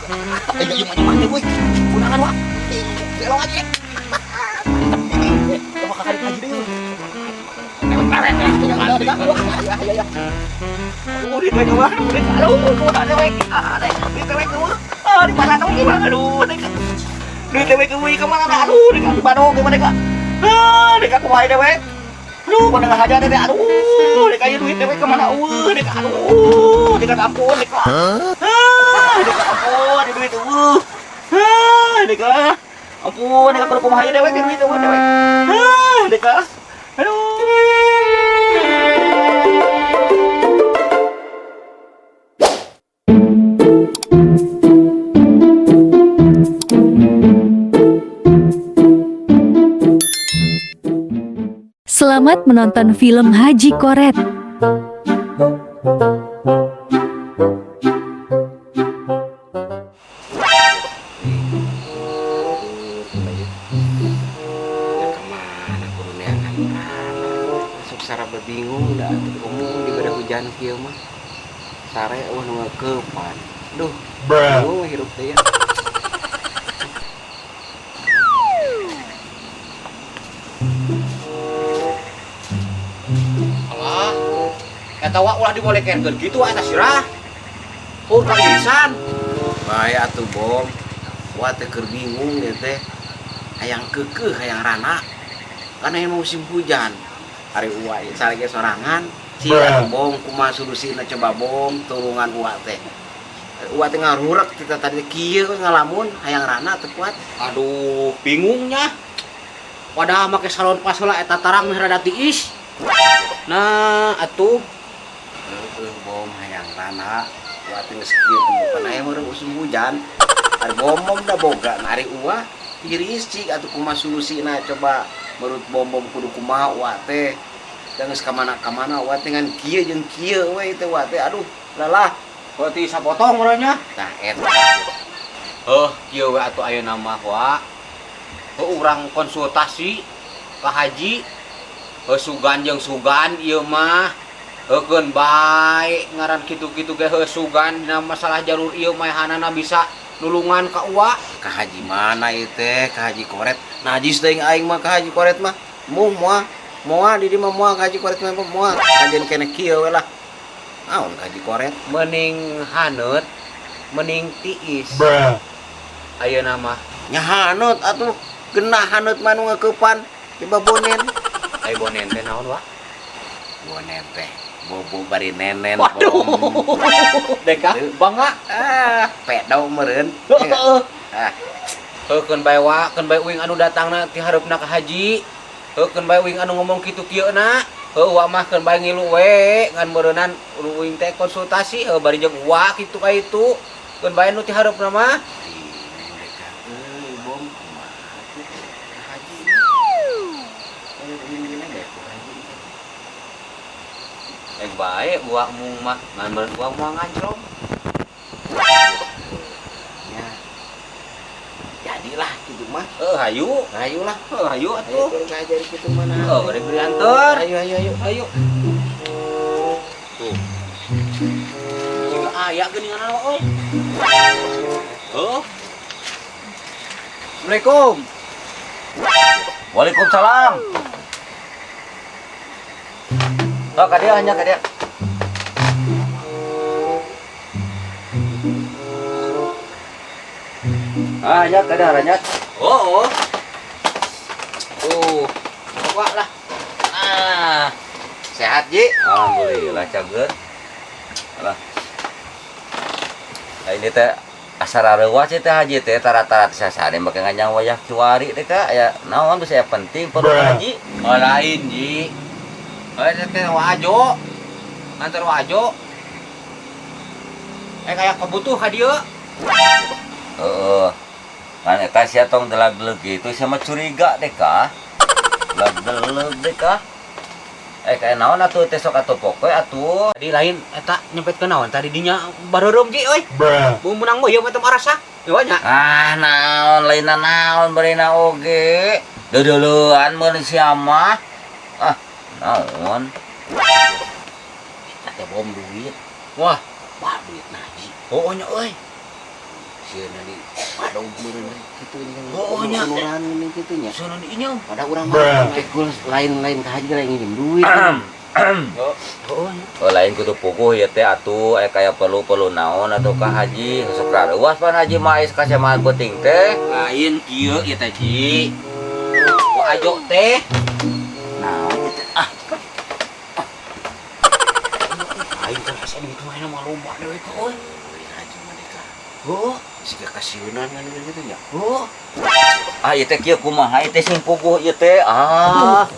Ayo ieu mah mah euy. Undangan wa. Elong aja. Coba kakak haji deui. Aduh, di teh mah. Aduh, kumaha dewek. Di teh mah. Ah, di mana teh mah? Aduh, di teh mah ka mana? Aduh, di Bandung gimana ka? Ah, di kumaha dewek? Aduh, mana ngahaja teh aduh, dek aya duit dewek ka mana eueuh, dek aduh, dek ampun dek. Ah, dek ampun, di duit eueuh. Ah, dek ampun, dek kudu kumaha dewek duit eueuh dewek. Ah, dek. Aduh. Selamat menonton film Haji Koret. Ya kemana kudu neangan masuk saraba bingung da atuh umum juga ada hujan kieu mah. Sare eueuh nu ngeukepan. Duh, bingung hirup teh ya. Alah. Eta wa ulah dibolekeun kitu eta sirah. Urang irisan. Bae atuh bom. Wa teh keur bingung ieu teh. Hayang keukeuh hayang rana. Karena ini musim hujan. Ari uwa ieu sarege sorangan. Cik atuh bom kumaha solusina coba bom turungan uwa teh. Uwa teh ngarurek kita tadi kieu ngalamun hayang rana teu kuat. Aduh, bingungnya. Wadah make salon pas heula eta tarang meh rada tiis. Nah, atuh heueuh bom hayang rana. Uwa teh geus kieu bukan aya meureun musim hujan. Ari bom bom da boga nah ari uwa tiris cik atuh kumaha solusina coba menurut bom bom kudu kumaha uwa teh. Da geus ka mana-kamana uwa teh ngan kieu jeung kieu we teh uwa teh aduh lalah. Berarti sapotong meureun nya. Tah eta. Heuh, kieu we atuh ayeuna mah wa. Heuh urang konsultasi ka haji. Heuh sugan jeung sugan ieu mah. Heukeun bae ngaran kitu-kitu ge heuh sugan dina masalah jalur ieu maehanana bisa nulungan ka uwa. Ka haji mana ieu teh? Ka haji koret. Najis teuing aing mah ka haji koret mah. Muh moal. Moal di dieu mah moal ka haji koret mah moal. Kajeun keneh kieu we lah. Naon ka haji koret? Mending haneut, mending tiis. Ayeuna mah nya haneut atuh. Genah haneut mah nu ngeukepan. Coba bonen. Ai bonen teh naon wa? Bonen teh bobo bari nenen. Waduh. Deka bangga. Ah, pedo meureun. Heeh. Ah. Heukeun bae wa, keun bae uing anu datangna ti hareupna ka haji. Heukeun bae uing anu ngomong kitu kieu na. Heuh wa mah keun bae ngilu we, ngan meureunnan uing teh konsultasi heuh bari jeung uwa kitu ka itu. Keun bae nu ti hareupna mah. Bingung deka euy bom kumaha tuh ka haji. Uing dina dek ka haji. Ek bae uwa mung mah ngan meureun uwa moal nganclong. Ya. Jadilah kitu mah. Heuh hayu. Hayu lah. Heuh hayu atuh. Ayo ngajari kitu mah nah. Heuh bari dianteur. Ayo ayo ayo. Ayo. Tuh. Jika aya geuningan euy. Heuh. Assalamualaikum. Waalaikumsalam. Oh, ka dia hanya ka dia. Ah, nya ka dia nya. Oh, oh. Tuh. Coba lah. Ah. Sehat, Ji? Alhamdulillah cager. Alah. Nah, ini teh asa rareuwah sih teh haji teh tara-tara sasare make nganyang wayah kiwari teh ka aya naon bisa aya penting perlu haji. Oh, lain, Ji. Eh teh wajo. Antar wajo. Eh kayak kebutuh ka dieu. Heeh. Kan eta sia tong delag-deleg kitu sia mah curiga deh ka. Delag-deleg deh ka. Eh kayak naon atuh teh sok atuh pokoe atuh. Tadi lain eta nyempet ke naon tadi dinya bareureum Ji euy. Beuh meunang mah ieu mah teu marasa. Ieu nya. Ah naon lainna naon barina oge. Deudeulean mun sia mah. Ah naon. Eta teh bom duit. Wah, wah duit naji. Oh nya euy. Sieuna di padog meureun kitu ini kan. Oh, nya. Uluran ini kitu nya. Sieuna diinyeum. Pada urang mah kekul lain-lain ka haji lain nginjem duit. Oh, Oh, lain kudu puguh ya teh atuh aya kaya perlu-perlu naon atau ka haji sok rareuwas pan haji mah aya kasemaan penting teh. Lain kieu ieu teh Ji. Ku ajo teh. Naon ieu teh? Ah, Aing teh asa duit mah mah loba deui ka euy. haji mah deka. Heuh, Siga kasieunan kan gitu nya. heuh. Ah ieu teh kieu kumaha ieu teh sing puguh ieu teh. Ah.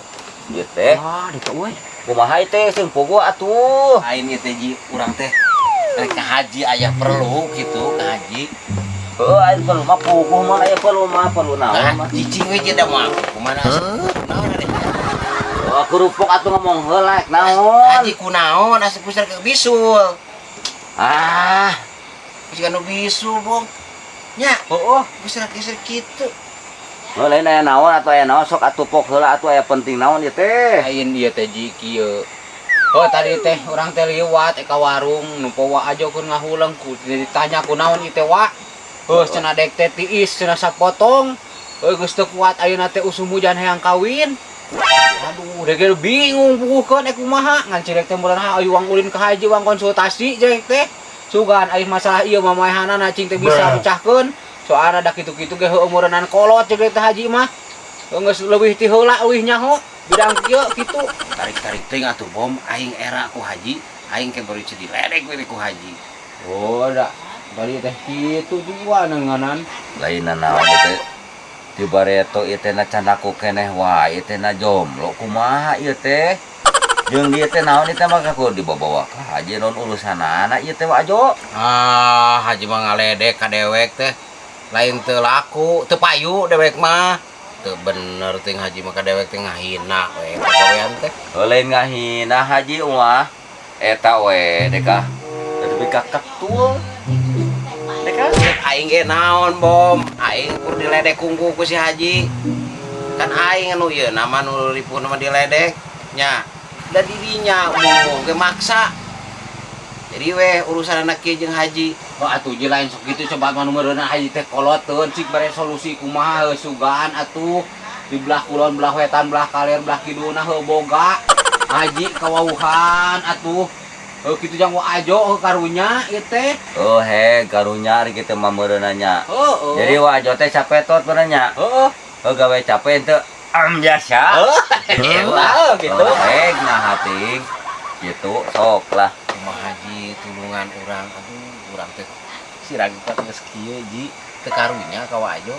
Ieu teh Ah, deka euy. kumaha ieu teh sing puguh atuh. Lain ieu teh Ji, urang teh rek ka haji aya perlu gitu ka haji. Heuh aing perlu mah puguh mah aya perlu mah perlu naon Nah, mah. cicing we jeung da moal kumaha naon ada. Oh, kerupuk atuh ngomong heula naon. Haji kunaon asup pusar ke bisul. Ah, Siga nu bisul, Bong. Nya, heuh. pusar geser kitu. Oh, lain aya naon atau aya naon sok atuh pok heula atuh aya penting naon ieu teh. Lain ieu teh Ji kieu. Oh tadi teh urang teh liwat ka warung nu powa aja keur ngahuleng ku ditanya kunaon ieu teh wa. Heuh cenah dek teh tiis cenah sapotong. Heuh geus teu kuat ayeuna teh usum hujan hayang kawin. Aduh, dek ge bingung puguhkeun ek kumaha ngan cirek teh meureun ayu wang ulin ka haji wang konsultasi jeung teh. Sugan aya masalah ieu mah maehanana cing teh bisa pecahkeun. Soalna da kitu-kitu ge heueuh meureunnan kolot jeung teh haji mah. Geus leuwih ti heula leuwih nyaho bidang kieu kitu. Tarik-tarik teuing atuh Bom, aing era ku haji, aing ke baru diledek we ku haji. Oh, da tadi teh kitu juga nenganan. Lain naon ieu teh. Di bareto ieu teh na candaku keneh wae ieu teh na jomblo kumaha ieu teh. Jeung dieu teh naon ieu teh mah ku dibawa ka haji naon urusanana ieu teh ajo. Ah, haji mah ngaledek ka dewek teh. Lain teu laku, teu payu dewek mah. Teu bener teh haji mah ka dewek teh ngahina we pagawean teh. Heuh lain ngahina haji mah eta we deka. Tapi ka ketul. Deka Aing ge naon, Bom? Aing kur diledek kungku ku si haji. Kan aing anu ieu nama nu ripuh nama diledek nya. Da dirinya umum ge maksa. Jadi weh urusan anak kieu jeung haji. Oh atuh ji lain sok kitu coba mah nu meureunna haji teh koloteun cik bare solusi kumaha heuh sugan atuh di belah kulon belah wetan belah kaler belah kidulna heuh boga haji kawauhan atuh heuh kitu jang wa ajo heuh karunya ieu teh. Oh he karunya ari kitu mah meureunna nya. Heueuh. Jadi wa ajo teh capetot meureun nya. Heueuh. Heuh gawe capek henteu am biasa. Heuh heuh gitu. Heg nah hating gitu sok lah. Kumaha haji tulungan urang aduh urang teh sirag kuat geus kieu ji teu karunya ka wa ajo.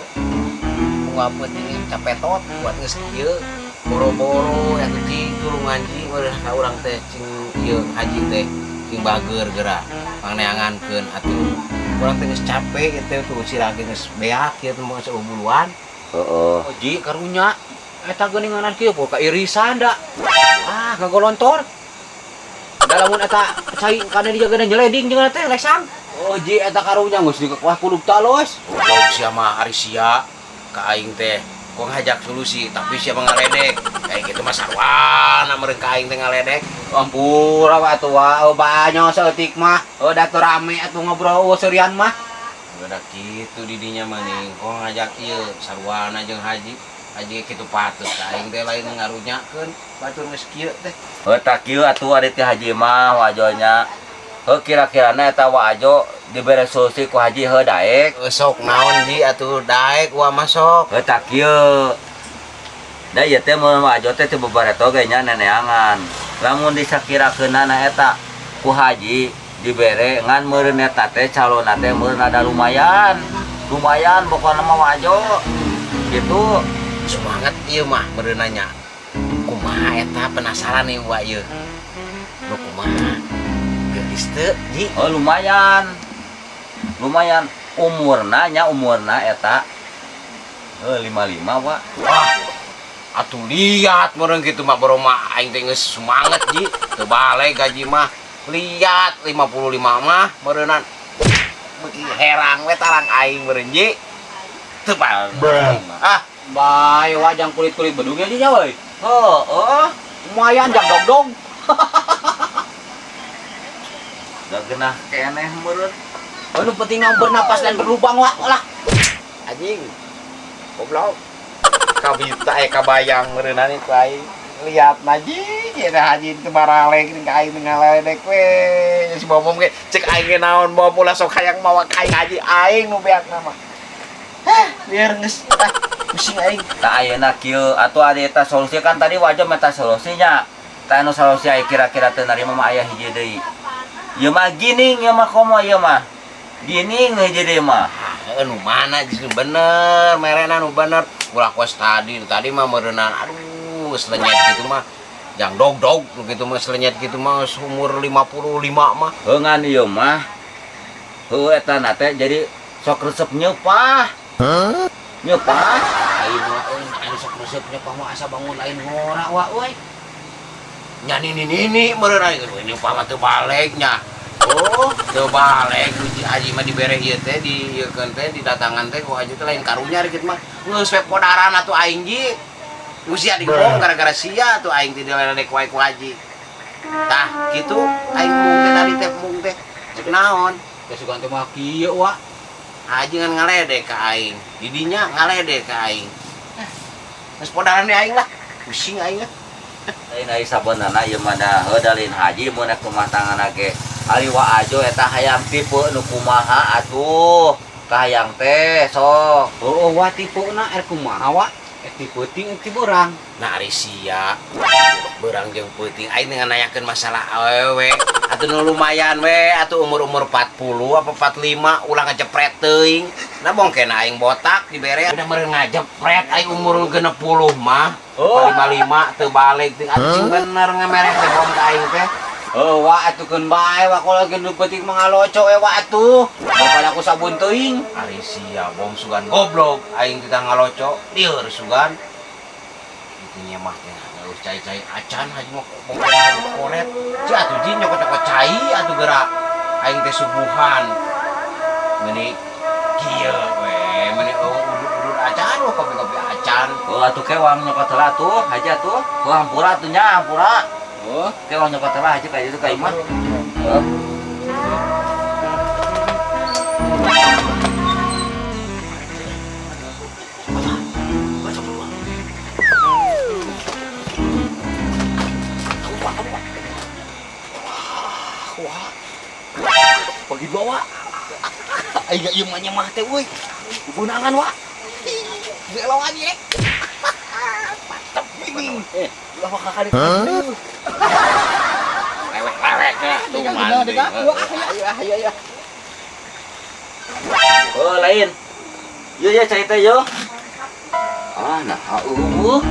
Unggal peuting capetot kuat geus kieu boro-boro atuh ji tulungan ji meureun ka urang teh cing ieu haji teh cing bager geura pangneangankeun atuh urang teh geus capek ieu teh tuh sirag geus beak ieu teh geus buluan. Heeh. Oh ji karunya eta geuninganan kieu poe kairisan da. Ah ngagolontor. Da lamun eta cai kana dijaga nyeleding jeung teh lesang. Oh ji eta karunya geus dikekuah kulub talos. Goblok sia mah ari sia ka aing teh kok ngajak solusi tapi sia mah ngaledek. Kayak gitu mah sarwana meureun ka aing teh ngaledek. Ampura wa atuh wa oh, banyak saeutik mah. Oh da teu rame atuh ngobrol eueuh seurian mah. Udah kitu didinya mah nih kok ngajak ieu sarwana jeung haji. Haji kitu patut ka aing teh lain ngarunyakeun batur geus kieu teh. Heuh tah kieu atuh ari teh haji mah wajonya. Heuh kira-kirana eta wa ajo dibere solusi ku haji heuh daek. Sok naon ji atuh daek wa mah sok. Heuh tah kieu. Da ieu teh mun wa ajo teh teu babareto ge nya neneangan. Lamun disakirakeunana eta ku haji dibere ngan meureun eta teh calonna teh meureun ada lumayan. Lumayan pokona mah wa ajo. Gitu. Semangat ieu mah meureun nanya. Kumaha eta penasaran nih wa ieu. Nu kumaha? Geulis teu ji? Oh lumayan. Lumayan umurna nya umurna eta 55 wa. Wah. Atuh liat meureun kitu mah boro mah aing teh geus semangat ji. Teu balik gaji mah. Liat 55 mah meureunnan. Beuki herang we tarang aing meureun ji. Teu balik. Ah, Bae wajang kulit-kulit bedungnya ji nya euy. Heueuh. Lumayan jang dogdog. Da genah keneh meureun. Anu penting mah bernapas dan berlubang wa lah. Anjing. Goblok. Kabita kabayang meureunana ku aing. Lihat naji, eta haji teu baralek ka aing ngaledek we. Si Bom ge cek aing ge naon Bom ulah sok hayang mawa ka aing haji aing nu beakna mah. Hah, biar geus ah pusing aing. Tah ayeuna kieu atuh ari eta solusi kan tadi wajah meta solusinya. Tah anu solusi aya kira-kira teu narima mah aya hiji deui. Ieu mah gining ieu mah komo ieu mah. Gining hiji deui mah. Nu mana geus bener, merena nu bener. Ulah kos tadi, tadi mah meureunana aduh geus lenyet kitu mah. Jang dog-dog nu kitu mah lenyet kitu mah geus umur 55 mah. Heuh ngan ieu mah. Heuh eta na teh jadi sok resep nyeupah. Heuh? Nyeupah. Aing mah euy anu sok resep nyeupah mah asa bangun lain ngora wa euy. Nya nini-nini meureun aing nyeupah mah teu balik nya. Oh, teu balik uji haji mah dibere ieu teh di ieukeun teh didatangan teh ku haji teh lain karunya kitu mah. Geus we podaran atuh aing ji. Usia dibohong gara-gara sia atuh aing teh diledek wae ku haji. Tah, kitu aing mung teh tadi teh mung teh. Cek naon? Teh sugan teh mah kieu wa. Haji ngan ngaledek ka aing. Didinya ngaledek ka aing. Geus podaran di aing lah. Pusing aing lah. Lain ai sabenerna ieu mah da heuh da lain haji mun rek tumatangan ge. Ari wa ajo eta hayang tipe nu kumaha atuh. Kahayang teh sok. Oh, wa tipena er kumaha wa? Ti peuting ti beurang. Nah ari sia beurang jeung peuting aing dengan nanyakeun masalah awewe. Atuh nu lumayan we atuh umur-umur 40 apa 45 ulah ngejepret teuing. Nah bongkena aing botak dibere udah meureun ngajepret aing umur 60 mah. Oh. 55 teu balik teuing atuh sing bener ngamerek teh bong ka aing teh. Oh, wa atuh keun bae wa kalau nu peuting mah ngaloco we wa atuh. Daripada aku sabun teuing. Ari sia bong sugan goblok aing teh ngaloco lieur sugan. Itu nya mah teh geus cai-cai acan haji mah bongkena koret. Ci atuh ji nyokot-nyokot cai atuh geura aing teh subuhan. Meuni kieu we meuni udud-udud acan we kopi-kopi acan. Oh atuh kewang nyokot heula atuh haji atuh. Heuh hampura atuh nya hampura. Oh, kewang nyokot heula haji ka ditu ka imah. Heuh. Bagi dua wa. Aing ieu mah nyemah teh euy. Beunangan wa. Beloan ye. Mantap gini. Ulah mah kakak dieu. Lewek-lewek ya tuh mandi. Ayo ayo. Oh, lain. Yo ya cai teh yo. Ah, nah eueuh.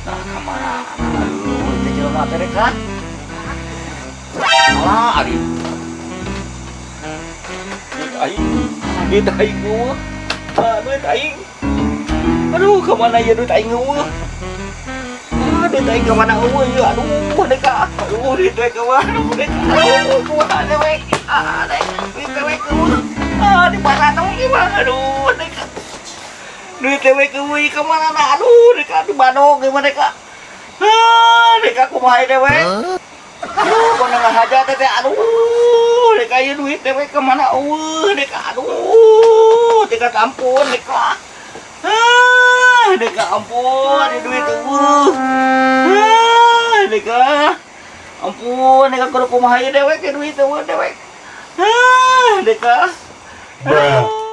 Nah, ka mana? Aduh, teh jelema teh rek kan. Alah, ari. Duit aing. Duit aing eueuh. Ah, duit aing. Aduh, ka mana ieu duit aing eueuh? Ah, duit aing ka mana eueuh ieu? Aduh, dek ah. Aduh, duit teh ka mana? Dek. Aduh, kumaha dewek? Ah, dek. Duit dewek eueuh. Ah, di mana tong ieu mah? Aduh, dek. Duit dewek eueuh ka mana? Aduh, dek di Bandung ieu mah dek. Ah, dek kumaha dewek? Aduh, mana ngahaja teh teh aduh, dek ieu duit dewek ka mana eueuh, dek aduh, dek ampun dek. Ah, dek ampun, ieu duit eueuh. Ah, dek ampun, dek kudu kumaha ieu dewek ieu duit eueuh dewek. Ah, dek. Aduh.